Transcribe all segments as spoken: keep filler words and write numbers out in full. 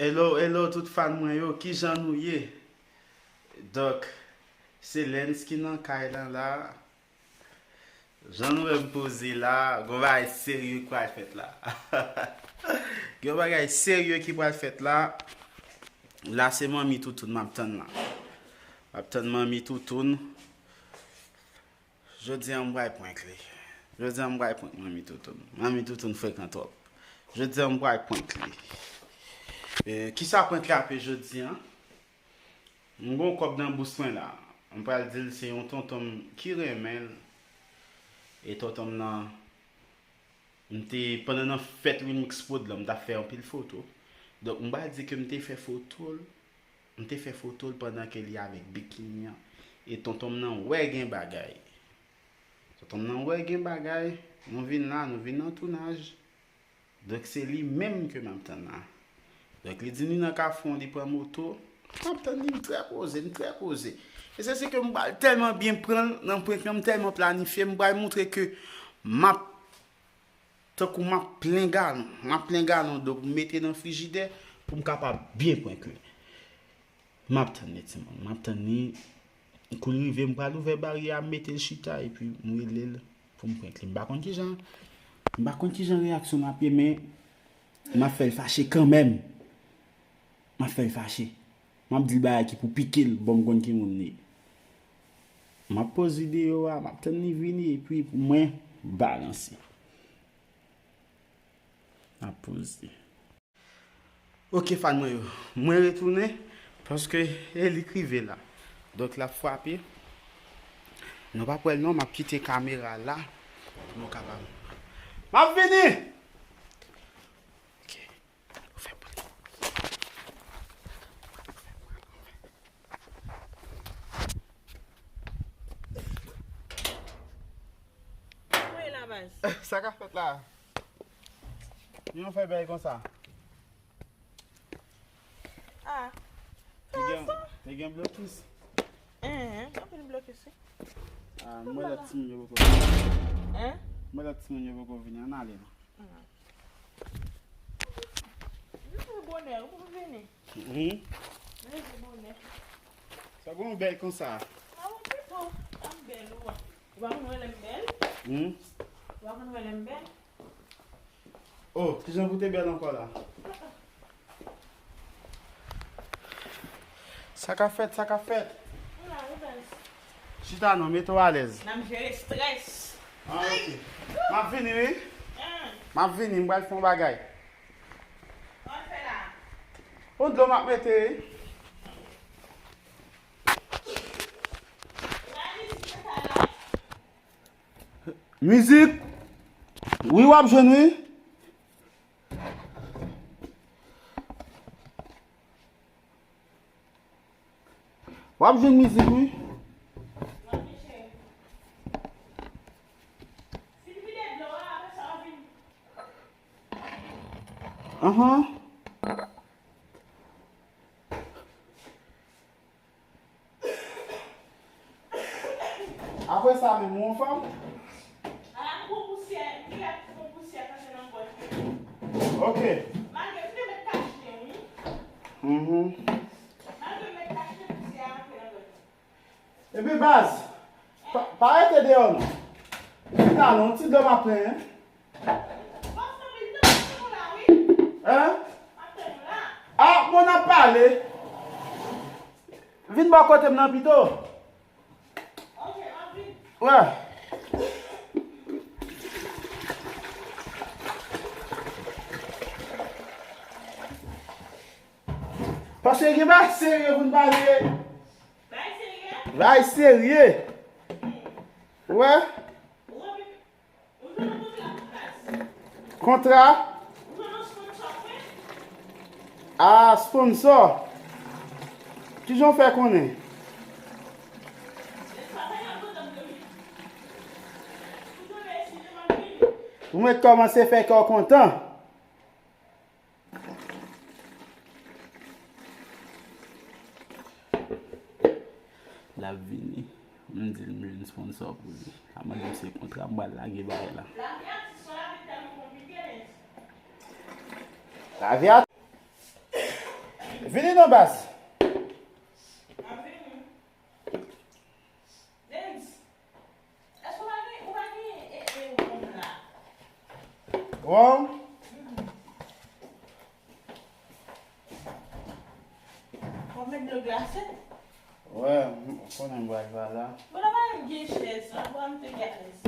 Hello, hello, tout fan mwen yo, kijan nou ye? Donk, se Lens ki nan kay lan la. Jan nou wè m poze la, gon bagay serye ki pral fèt la. Gon bagay serye ki pral fèt la. La se manmi Toutoun m ap tann la. M ap tann manmi Toutoun. Jodi a m pral prank li. Jodi a m pral prank manmi Toutoun. Manmi Toutoun frekan twòp. Jodi a m pral prank li. E, kisa prank la ap ye jodi a? M gon kòb nan bous mwen la. M pral di l se yon tonton m ki renmen l. E tonton m nan, m te, pandan nan fèt Remix Prod lan, m t ap fè anpil foto. Donk, m pral di ke m te fè foto l, m te fè foto l pandan ke li avèk bikini an. E tonton m nan wè gen bagay. Tonton m nan wè gen bagay. Nou vin la, nou vin nan tounaj. Donk, se li menm ke m ap tann la. Donk, li di li nan Kafou, li pran moto. M ap tann li, m trè poze, m trè poze. E se si ke m pral tèlman byen pran l nan prank lan, m tèlman planifye, m pral montre ke m ap tankou m ap plen galon. M ap plen galon dlo pou m mete nan frijidè pou m kapab byen prank li. M ap tann li, timoun. M ap tann li. Kou l rive, m pral ouvè baryè a, m mete l chita, epi m rele l pou m prank li. M pa konn kijan, m pa konn kijan reyaksyon m ap ye, men m ap fè l fache kanmenm. M ap fè l fache. M ap di l bagay ki pou pike l, bon, m konn ki moun li ye. M ap poz videyo a, m ap tann li vini, epi pou mwen balanse. M ap poze. Ok, fan mwen yo, mwen retounen, paske e li k rive la. Donk, l ap frape. Nou p ap wè l non, m ap kite kamera la pou nou kapab. M ap vini! Ok. Ou fè bri. Mwen la baz. Sa k ap fèt la? Yon fè bèl konsa. Ah. Te gen, te gen blokis. Enhen, anpil blokis, wi. Ah, mwen lòt timoun yo poko vini. Hein? Mwen lòt timoun yo poko vini. Ann ale non. Ah. Vini bonè, ou poko vini. Mhm. Vini bonè. Sa bon bèl konsa. Ah, bon, pito. An bèl, ou wè. Ou pa konn wè lè m bèl? Hmm? Ou pa konn wè lè m bèl? Oh, kijan pou te bèl ankò la? Sa k ap fèt, sa k ap fèt? M la wi, baz. Chita non, mete w alèz. N ap jere strès. Ah, ok. M ap vini, wi. Ah. M ap vini, m pral fè yon bagay. Sa w ap fè la? Yon dlo m ap mete, wi. Mizik? Wi, w ap jwenn, wi. W ap jwenn mizik, wi. Anhan. Apre sa menm, ou anfòm? A, m pran pousyè, m genlè pran pousyè kanpe nan gòj mwen. Ok. Malgre m te met kachnen, wi. Mhm. Malgre m met kachnen, pousyè a antre nan gòj mwen. Epi baz, pa, pa rete deyò non. Vin la non, ti dlo m ap plen, en. Hein? Ah, bon, n ap pale. Vin bò kote m nan pito. Wè. Paske gen bagay serye pou n pale. Bagay serye. Wè. Kontra? A, sponsò. Kijan w fè konnen? Ou mèt kòmanse fè kè w kontan. L ap vini. M di l m jwenn sponsò pou li. L ap mande m se kontra m pral lage bay la. Lavi a. Vini non baz. M ap vini. Dens, èske w pa gen, ou pa gen, e, e, wonm la? Wonm? W ap met dlo glase? Wè, m konnen m pral pa la. Bon, la pa menm gen chèz la, bon, m te gen alèz.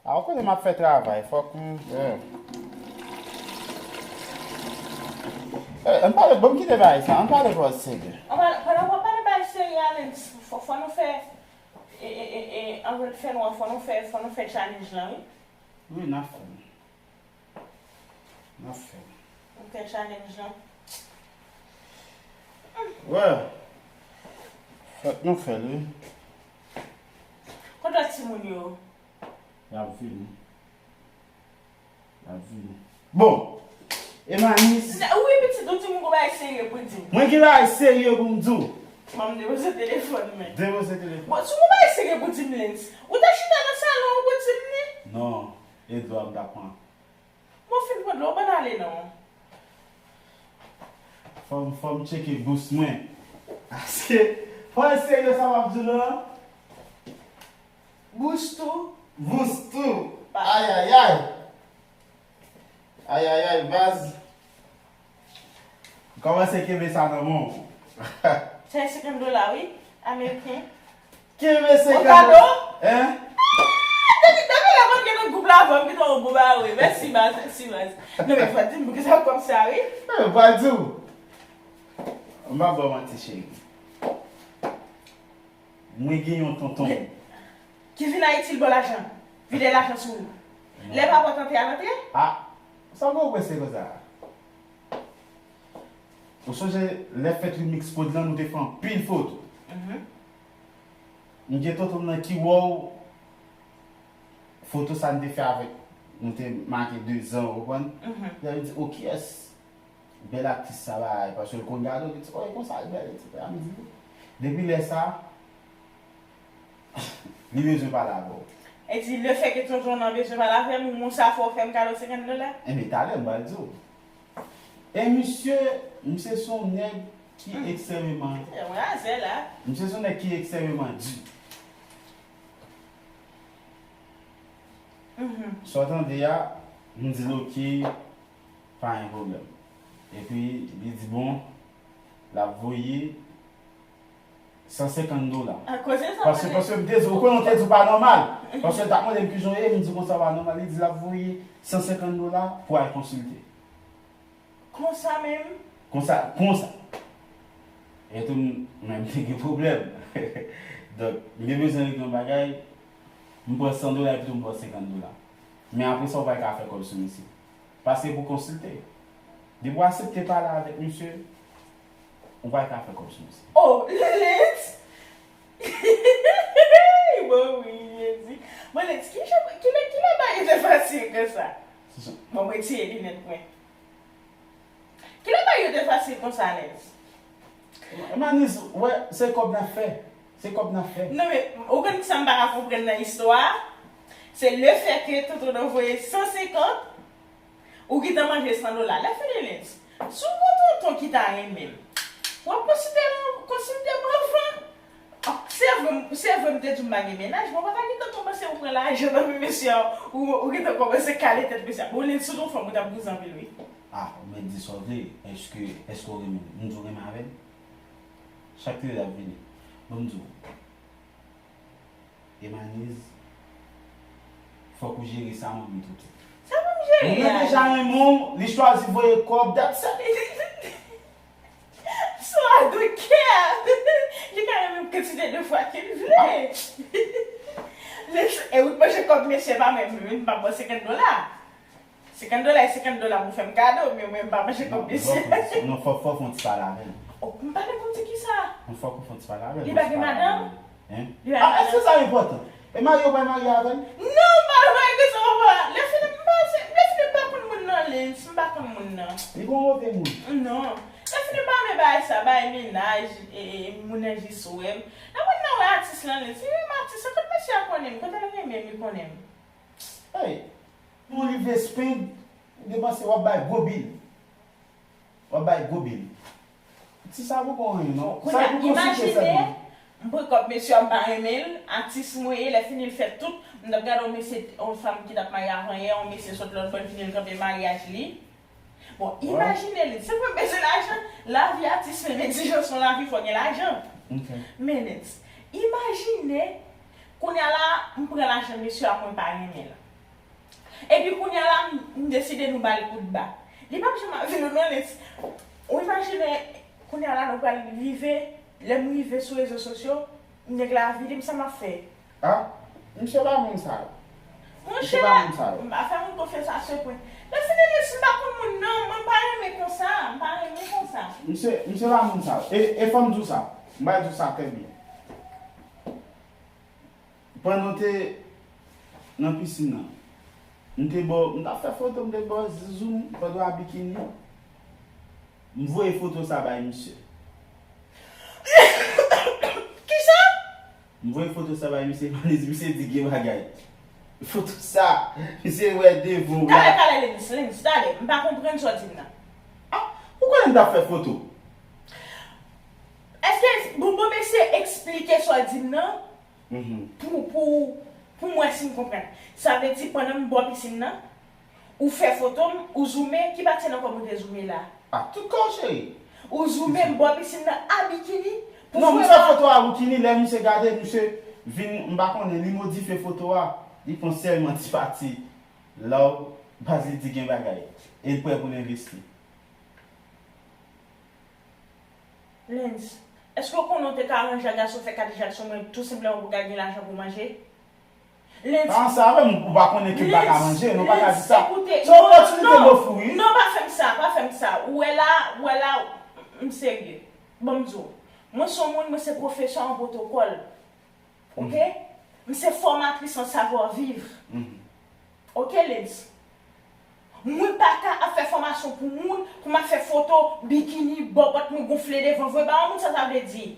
A, ou konnen m ap fè travay, fòk m, yeah. Eh, ann pale, bon, m kite bagay sa, ann pale bagay serye. Ann pale, pandan w ap pale bagay serye a, Lens, fò, fò nou fè, e, e, e, e, anvan l fè nwa, fò nou fè, fò nou fè challenge lan, wi. Wi, n ap fè l. N ap fè l. Ann fè challenge lan. Wè. Fòk nou fè l, wi. Kote lòt timoun yo? Y ap vini. Y ap vini. Bon. Emanis. Wi, pitit, ou di m gon bagay serye pou di m. Mwen gen bagay serye pou m di w. Ban m depoze telefòn mwen. Depoze telefòn. Bon, si w gon bagay serye pou di m, Lens, ou ta chita nan salon ou pou di m li? Non. E dlo a m ta pran. Bon, fin pran dlo, ban n ale non. Fò m, fò m tcheke bous mwen. Paske, fò w serye sa w ap di w lan. Bous tou. Bous tou. Pa- Ayayay. Ayayay, baz. Kòmanse kenbe sa nan men w. Se senkant dola, wi, ameriken. Kenbe senkant dola. Yon kado? Hein? Ah, depi, depi lè mwen gen nan gwoup la avè w, m gentan yon bon bagay, wi. Mèsi, baz, mèsi, baz. Non, men fò di m, poukisa w konsa, wi? Eh, m pral di w. M pa ba w manti, cheri. Mwen gen yon tonton. Ki vin Ayiti, l ba w lajan. Vide lajan sou ou. Lè pa pòt antre, al antre? Ah, sa w gen w prese konsa? Ou sonje lè fèt Remix Prod lan, nou te fè anpil foto. Mhm. M gen tonton m nan ki wè w, foto sa n te fè avèk, nou te make dezan, ou konprann? Mhm. Li di, "O, kiyès bèl aktris sa la?" Paske l konn gade w, li di, "O, e konsa l bèl, etsetera" M di, depi lè sa, li bezwen pale avè w. E di, lefètke tonton nan bezwen pale avè m, ou konsa fò w fè m kado senkant dola? Enben, talè, m pral di w. E misye, misye se yon nèg ki ekstrèmeman, misye se yon nèg ki ekstrèmeman di. Mhm. Sa w tande a, m di l, "Oke, pa gen pwoblèm." Epi, li di, bon, l ap voye san senkant dola. A koze sa, paske, paske m te di, ou konnen, ou te di w pa nòmal. Paske l t ap mande m kijan w ye, m di konsa w pa nòmal. Li di l ap voye san senkant dola pou al konsilte. Konsa menm? Konsa, konsa. E tou, m, mwen, m te gen pwoblèm. Donk, m te bezwen regle yon bagay, m pran san dola epi tou m pran senkant dola. Men apre sa, ou pa ka fè kòb sou misye. Paske pou konsilte. Depi w aksepte pale avèk misye, ou pa ka fè kòb sou misye. Oh, Lilith! Bon, wi, li di. Bon, Lilith, ki jan, ki lè, ki lè bagay yo te fasil konsa? Bon, mwen retire linèt mwen. Ki lè bagay yo te fasil konsa, Lilith? Emanis, wè, se kòb n ap fè. Se kòb n ap fè. Non, men, ou konn sa m pa ka konprann nan istwa a? Se lefètke tonton nan voye san senkant, ou gentan manje san dola. Lè fini, Lens, si w gon tonton ki ta renmen m, w ap konsilte m, konsilte m anvan. Se vre, se vre m te di w m pa gen mennaj, men w pa ta gentan kòmanse ou pran lajan nan men mesye a, ou, ou gentan kòmanse kale tèt mesye a. Bon, Lens, si w te yon fanm, ou t ap bouzen anpil, wi. Ah, ou mèt di sa w vle. Èske, èske w renmen m? M di w renmen avè m? Chak te l ap vini. Bon, m di w. Emaniz, fòk ou jere sa manmi tou tou. Sa pou m jere a? Moun nan deja renmen w, li chwazi voye kòb, that's it. So I don't care. Li ka renmen m kantite de fwa ke l vle. E ou t manje kòb mesye pa mwen, m pa pran senkant dola. Senkant dola e senkant dola pou fè m kado, men mwen m pa manje kòb mesye. Non, fòk, fòk ou fè yon ti pale avè l. Oh, m pale pou m di kisa? Non, fòk ou fè yon ti pale avè l. Li pa gen madanm? Hein? Li pa gen madanm? Ah, èske sa enpòtan? E marye ou pral marye avè l? Non, m pa marye konsa, papa. Lè fini, m pa, lè fini, m pa konn moun nan, Lens, m pa konn moun nan. Li gon move moun. Non. Lè fini, m pa renmen bagay sa, bagay mennaj, e, e, moun nan jis wè m. Nan moun nan wè atis lan, Lens, li renmen atis lan, kot mesye a konnen m, kote l renmen m, li konnen m. Hey! Yon liv espeng, ou depanse, w ap bay gwo bil. W ap bay gwo bil. Ti sa poko anyen non. Sa Kounye a, poko site imajine, sèlman. M pran kòb mesye a, m pa renmen l, atis mwen ye, lè fini l fè tout, m t ap gade yon mesye, yon fanm ki t ap marye avan yè, yon mesye sot lòt bò, l vini l kanpe maryaj li. Bon, imajine li, se pou l bezwen lajan, lavi atis menm egzijans yon lavi fò gen lajan. Men Lens, imajine, kounye a la, m pran lajan mesye a, mwen pa renmen l. Epi kounye a la, m, m deside nou ba l kout ba. Li p ap janm ap vin non Lens. Ou imajine, kounye a la, nou pral rive, lè m rive sou rezo sosyo, nèg la vide m, sa m ap fè? Ah, misye pa moun sa yo. Monchè, m pa fè moun konfyans a se pwen. Lè fini Lens, m pa konn moun non, mwen m pa renmen konsa, m pa renmen konsa. Misye, misye pa moun sa yo. E, e fò m di w sa, m pral di w sa trè byen. Pandan w te nan pisin nan, m te ba w, m t ap fè foto, m te ba w zoom pandan w a bikini. M voye foto sa bay misye. Kisa? M voye foto sa bay misye, misye di gen bagay. Foto sa, misye wè devan w la. Talè, talè, Lens, Lens, talè. M pa konprann sa w di m nan. Ah, ou konnen m t ap fè foto? Èske, bon, bon, mesye, eksplike sa w di m nan? Pou, pou, pou m wè si m konprann. Sa vle di pandan m bò pisin nan, ou fè foto m, ou zoume, ki pati nan kòb ou te zoume la? Ah, tout kò w cheri. Ou zoume m bò pisin nan a bikini pou voye ba. Non, m fè foto a bikini, lè misye gade, misye vin, m pa konnen, li modifye foto a, li pran sèlman ti pati la, baz li di gen bagay, e l prè pou l envesti. Lens, èske w konnen w te ka ranje a gason fè kat jak sou mwen tou senpleman pou w ka gen lajan pou w manje? Lens. Pa ansanm avè m, ou pa konnen ke m pa ka manje, nou pa ka di sa. Se yon opòtinite m ofri w, wi. Non, pa fè m sa, pa fè m sa. Ou wè la, ou wè la, m serye. Ban m di w. Mwen se yon moun, mwen se pwofesè an pwotokòl. Ok? M se fòmatris an savoir vivre. Ok, Lens? Mwen pa ka ap fè fòmasyon pou moun, pou m ap fè foto bikini, bòbòt mwen gonfle devan, voye ba yon moun, sa sa vle di?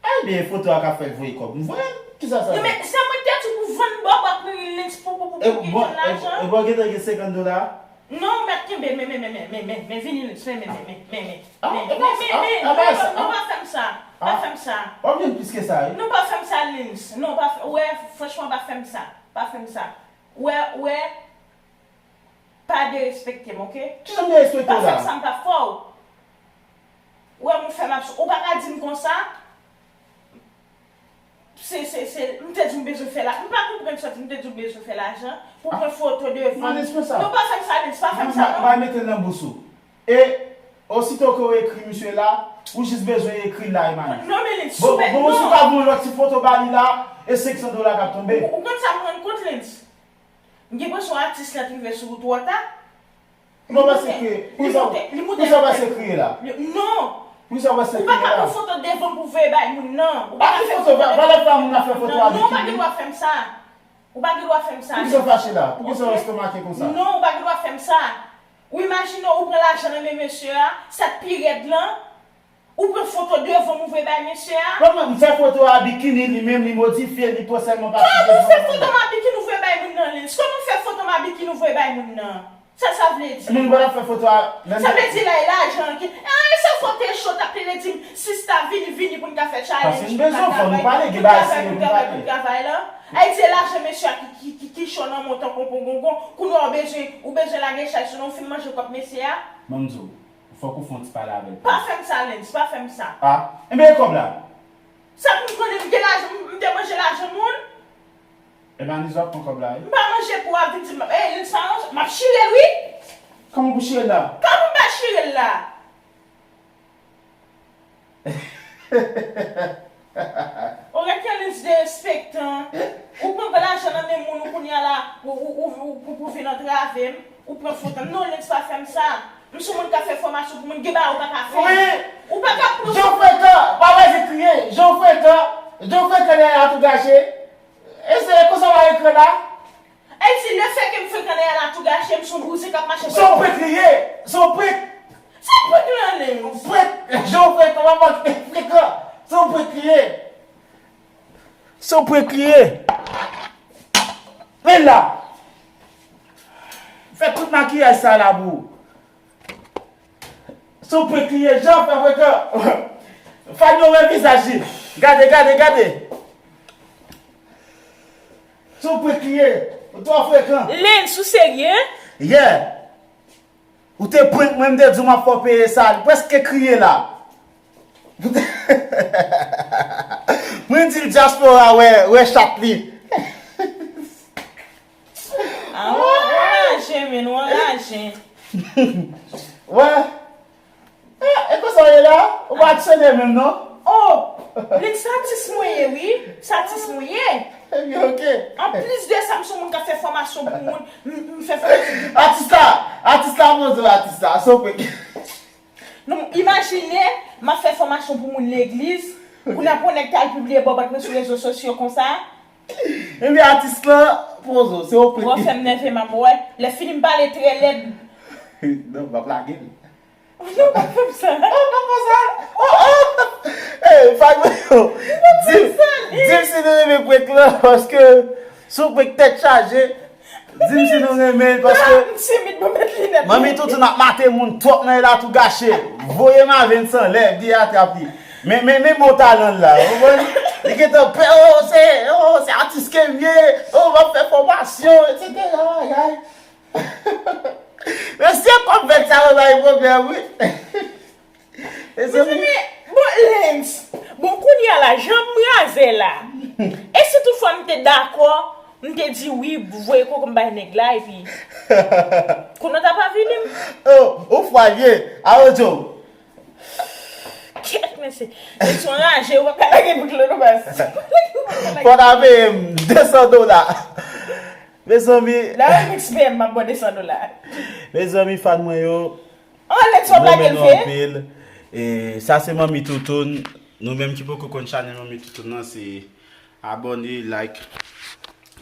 Ebyen, foto a k ap fè l voye kòb. M voye l, kisa sa ye? Non, men se mwen ki te di w pou vann bòbòt mwen, Lens, pou, pou, pou, pou gen lajan. E bò gentan gen senkant dola? Non, mèt kenbe, men, men, men, men, men, men, vini, Lens, men, men, men, men, men. Ah, men, e pa men, sa, men, ah, non, pa fè m sa. Pa fè m sa. W ap jwenn plis ke sa, wi. Non, pa fè m sa, Lens. Non, pa fè, w wè, franchman, pa fè m sa. Pa fè m sa. W wè, w wè, pa derespekte m, ok? Kijan m derespekte w la? Pa fè m sa, m pa fè w. W wè, m fè m ap, ou pa ka di m konsa. Se, se, se, m te di w m bezwen fè la, m pa konprann sa w di, m te di w m bezwen fè lajan pou pran foto devan. Malis, men sa. Non, pa fè m sa, Lens, pa fè m sa, non. M pa mete l nan bous ou. E osito ke w ekri misye la, ou jis bezwen ekri l la, e Malis. Non, men Lens, sou bèt, non. Bon, si w ta voye yon lòt ti foto ba li la, e senk san dola k ap tonbe. Ou, ou konn sa m rann kont, Lens? M gen enpresyon atis la t rive sou ou twò ta. Li moute, li moute, li moute. Poukisa w pase kriye la? Non. Poukisa w pase kriye la? Ou pa ka pran foto devan m pou voye bay moun nan. Ou pa ka fè foto devan m. Pa fè foto, pa lè fè moun nan fè foto avèk li. Non, ou pa gen dwa fè m sa. Ou pa gen dwa fè m sa. Poukisa w fache la? Poukisa w estomake konsa? Non, ou pa gen dwa fè m sa. Ou imajine w pran lajan nan men mesye a, sa k pi rèd lan. Ou pran foto devan m ou voye bay mesye a? Kòman m fè foto a bikini, li menm li modifye, li pran sèlman pati devan. Kòman w fè foto m a bikini ou voye bay moun nan Lens? Kòman w fè foto m a bikini ou voye bay moun nan? Sa sa vle di? Moun pa t ap fè foto a menm. Sa vle di la e lajan ki, ah, e sa foto e cho t ap plede di m, sista vini, vini pou n ka fè challenge, pou n ka travay, pou n ka travay, pou n ka travay. Paske m bezwen w, fò nou pale, gen bagay serye pou n pale. Ay di e lajan mesye a ki, ki, ki, ki cho nan men w tankou yon pongongon, kounye a w bezwen, ou bezwen lage chay sou nou, ou fin manje kòb mesye a. Ban m di w. Fòk ou fè yon ti pale avè l. Pa fè m sa, Lens, pa fè m sa. Ah, enben e kòb la? Sa pou m konnen m gen lajan, m te manje lajan moun? Emanise w ap pran kòb la, wi. M pa manje pou w ap vin di m, ey, Lens pa manje, m ap chire l, wi. Kòman pou chire l la? Kòman m pa chire l la? Ou ret yon Lens derespektan. Ou pran lajan nan men moun ou kounye a la, ou, ou, ou, ou, ou, pou vin antrave m. Ou pran foto m. Non, Lens pa fè m sa. M se yon moun k ap fè fòmasyon pou moun, gen bagay ou pa ka fè. Wi. Ou pa ka pran. Jan w frekan, pa wè se kriye. Jan w frekan, jan w frekan dèyè a tou gache. E se konsa w a ekran la. Ayiti, lefètke m frekan dèyè la tou gache, m se yon bouzen k ap mache. Se yon prank li ye. Se yon prank. Se prank lan li. Prank. Jan w frekan, pa manke frekan. Se yon prank li ye. Se yon prank li ye. Men la. Fè tout makiyaj sa la pou ou. Sou prank li ye, jan fè frekan. Fanyo wè vizaj li. Gade, gade, gade. Sou prank li ye. Ou twò frekan. Lens, ou serye? Yeah. Ou te prank mwen, m te di w m ap fè w peye sa. Li prèske kriye la. Mwen di l dyaspora wè, wè chat li. Ah, ou anraje, men, ou anraje. Wè. Ah, e konsa w ye la? Ou pa aksyonè menm, non? Oh! Lens, se atis mwen ye, wi. Se atis mwen ye. Ebyen, oke. Anplis de sa, m se yon moun k ap fè fòmasyon pou moun. M, m fè fòmasyon pou... Atis la! Atis la, poze atis la. Se w prank. Non, imajine, m ap fè fòmasyon pou moun legliz. Kounye a pou nèg k al pibliye bòbòt mwen sou rezo sosyo konsa. Ebyen, atis la, poze w, se w prank. Ou fè m nève, m ap wè. Lè fini, m pale trè lèd. Non, m ap lage l. Non, pa fè m sa. Oh, pa fè sa. Oh, oh. Ey, fag mwen yo. Di m, di m si nou renmen prank lan, paske sou prank tèt chaje, di m si nou renmen l, paske m timid, bon, met linèt. Manmi Toutoun ap mate moun twòp nan la tou gache. Voye m avè l san lè, di atrap li. Men, men, men bon talan l la, ou konprann? Li gentan pè, oh, se, oh, se atis ke m ye, oh, m ap fè fòmasyon, etsetera. Ay, ay. Mesye, kòb vèt sa yo bay pwoblèm, wi. Mezanmi. Mezanmi, bon, Lens, bon, kounye a la, jan m raze la. E si toutfwa m te dakò, m te di wi, voye koko m bay nèg la, epi kounye a w ta pa vini m. Oh, ou fwa l ye. Awo Joe. Kèt, mesye. Lens, ou anraje, ou pa ka lage bout lo, non, baz. Fò w ta peye m de san dola. Mezanmi. La remix P M, m ap ba w de san dola. Mezanmi, fan mwen yo. Oh, Lens, w ap lage l vye. Anpil. E sa se Manmi Toutoun. Nou menm ki poko konn chanèl Manmi Toutoun nan, se abòne, like,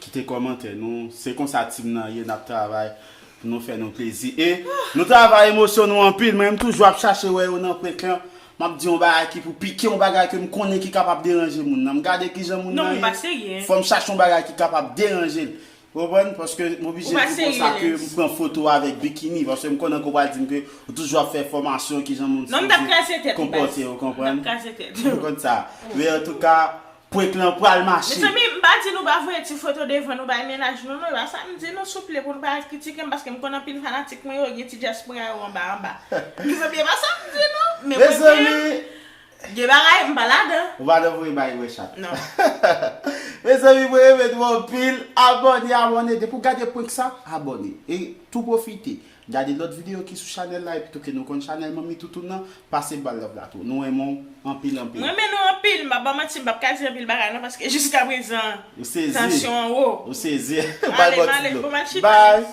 kite kòmantè nou. Se konsa team nan ye, n ap travay pou nou fè nou plezi. E nou travay emosyon nou anpil. Mwen, m toujou ap chache wè yo nan prank lan. M ap di yon bagay ki pou pike, yon bagay ke m konnen ki kapab deranje moun nan. M gade kijan moun nan ye. Non, men pa serye. Fò m chache yon bagay ki kapab deranje l. Ou konprann? Paske m oblije di konsa ke m pran foto avèk bikini. Paske m konnen ke w pral di m ke ou toujou ap fè fòmasyon, kijan moun sipoze konpòte, ou konprann? Non, m t ap kraze tèt, baz. M t ap kraze tèt. M konn sa. Men antouka, prank lan pral mache. Mezanmi, m pa di nou pa voye ti foto devan nou bay mennaj nou, non. E pa sa m di nou, souple, pou nou pa kritike m, paske m konn anpil fanatik mwen yo, gen ti dyaspora yo anba, anba. Mezanmi, e pa sa m di nou. Men mwen menm, gen bagay, m pa ladan. Ou pa dwe voye bay wè chat. Non. Mezanmi, mwen renmen nou anpil. Abòne, abòne. Depi w gade prank sa, abòne. E tou pwofite gade lòt videyo ki sou chanèl la, epi tou ke nou konn chanèl Manmi Toutoun nan, pase ba l love la tou. Nou renmen w anpil, anpil. Mwen renmen nou anpil, m pa ba w manti, m p ap ka di anpil bagay non, paske jiskaprezan, tansyon an wo. Ou sezi. Ou sezi. Ba l bò ti dlo. Bye.